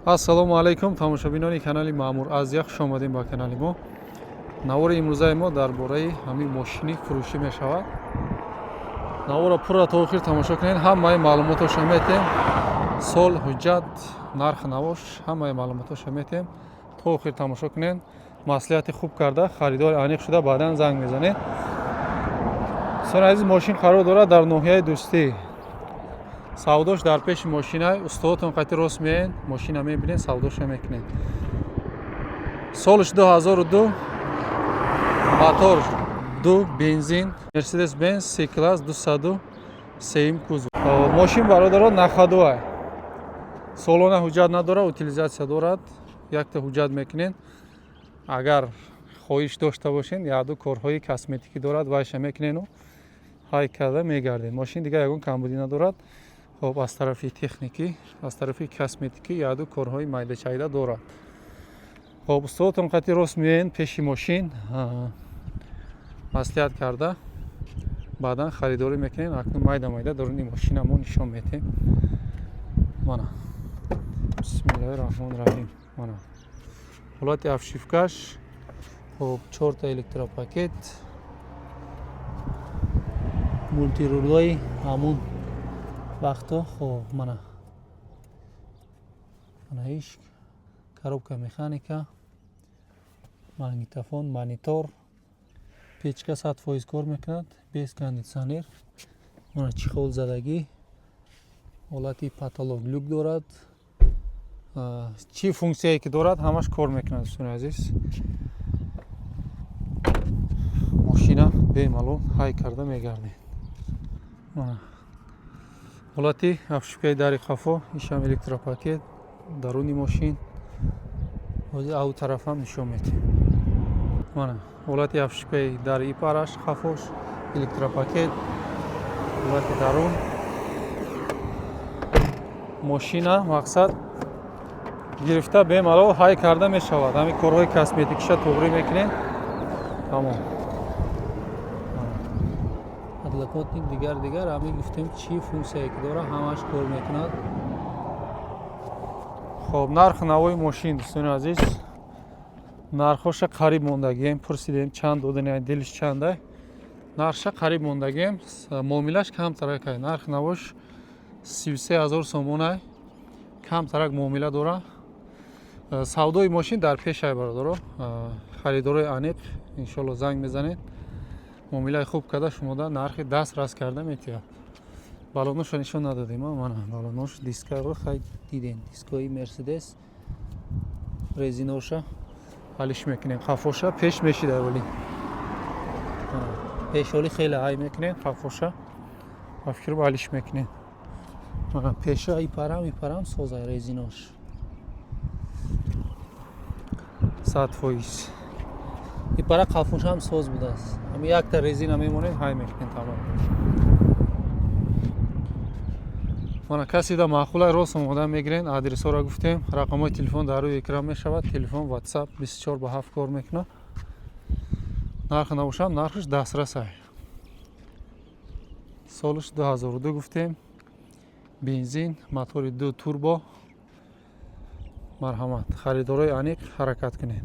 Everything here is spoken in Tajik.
Ассалому алайкум, тамошобинони канали Маъмур Азия, хуш омадем ба канали мо. Навори имрӯзаи мо дар бораи ҳамин мошини фурӯшӣ мешавад. Наворро пурра то охир тамошо кунед, ҳамаи маълумотошо метем: сол, ҳуҷҷат, нарх навош, ҳамаи маълумотошо метем. То охир тамошо кунед, маслиҳати хуб карда, харидори аниқ шуда, баъдан занг мезанед. Дӯстони азиз, мошин қарор дорад дар ноҳияи Дӯстӣ. Савдош дар пеши мошина, устодотон қати рост меен, мошина мебинед, савдоша мекунед. Солш 2002, мотор 2, бензин, Мерседес Бенз С класс 203 кузов. Мошин, бародаро, на ходу ай, солона ҳуҷҷат надорад, утилизация дорад. Якта ҳуҷҷат мекунед. Агар хоҳиш дошта бошед, якду корҳои косметикӣ дорад, вайша мекунену ҳай карда мегардед. Мошин дигар ягон камбудӣ надорад. Хоб, аз тарафи техникӣ, аз тарафи косметикӣ якду корҳои майдачайда дорад. Хоб, устодотон қати рост меоен пеши мошин, маслиҳат карда, баъдан харидорӣ мекунем. Акнун майда майда даруни мошина мо нишон медиҳем. Мана, бисмиллоҳи раҳмони раҳим. Мана ҳолати обшивка ш. Хоб, чорта электропакет, мультирулои ҳамун вақто. Хоб, мана, мана иш коробка механика, магнитофон, монитор, печка 100% кор мекунад, без кондитсионер. Мана чехол задагӣ, ҳолати потолок люк дорад. Чӣ функсияе ки дорад, ҳамаш кор мекунад. Дӯстони азиз, мошина бемалол ҳай карда мегардед. Ҳолати обшивка и дари қафо, ишам электропакет. Даруни мошин ҳозир ав тарафам нишон медиҳем. Мана ҳолати обшивка и дари ипараш, қафош электропакет, ҳолати дарун мошина. Мақсад, гирифта, бемалол ҳай карда мешавад. Ҳамин корҳои косметикиша туғрӣ мекунем, тамом. Подлокотник, дигар дигар, ҳамин гуфтем, чӣ функсияе ки дорад, ҳамаш кор мекунад. Хоб, нархи навои мошин, дӯстони азиз, нархоша қариб мондагием. Пурсидем, чанд додани, дилиш чанда, нархша қариб мондагием, муомилаш камтаракай. Нархи навош 33 000 сомонай, камтарак муомила дора. Савдои мошин дар пешай, бародаро. Харидорои аниқ иншолло занг мезанед, муомилаи хуб карда, шумода нархи даст раст карда метиҳад. Балоношо нишон надодем. Мана балонош, дискаро хай дидем, дискои Мерседес, резиноша ҳалиш мекунем. Қафоша пеш мешида, вале пешоли хеле ҳай мекунем. Қафоша ба фикрам ҳалиш мекунем. Пеша ипарам, ипарам созай, резинош 100%. Ипара қафошам соз будааст. Ҳами якта резина мемонем, ҳай мекунем, тамом. Мана, каседа маъқулай, рост омода мегирен. Адресҳоро гуфтем, рақамҳои телефон дар рӯи экран мешавад. Телефон, Ватсап 24 ба 7 кор мекунад. Нархи набошам, нархаш дастрасай. Солаш 2002 гуфтем, бензин, мотори 2 турбо. Марҳамат, харидорои аниқ, ҳаракат кунед.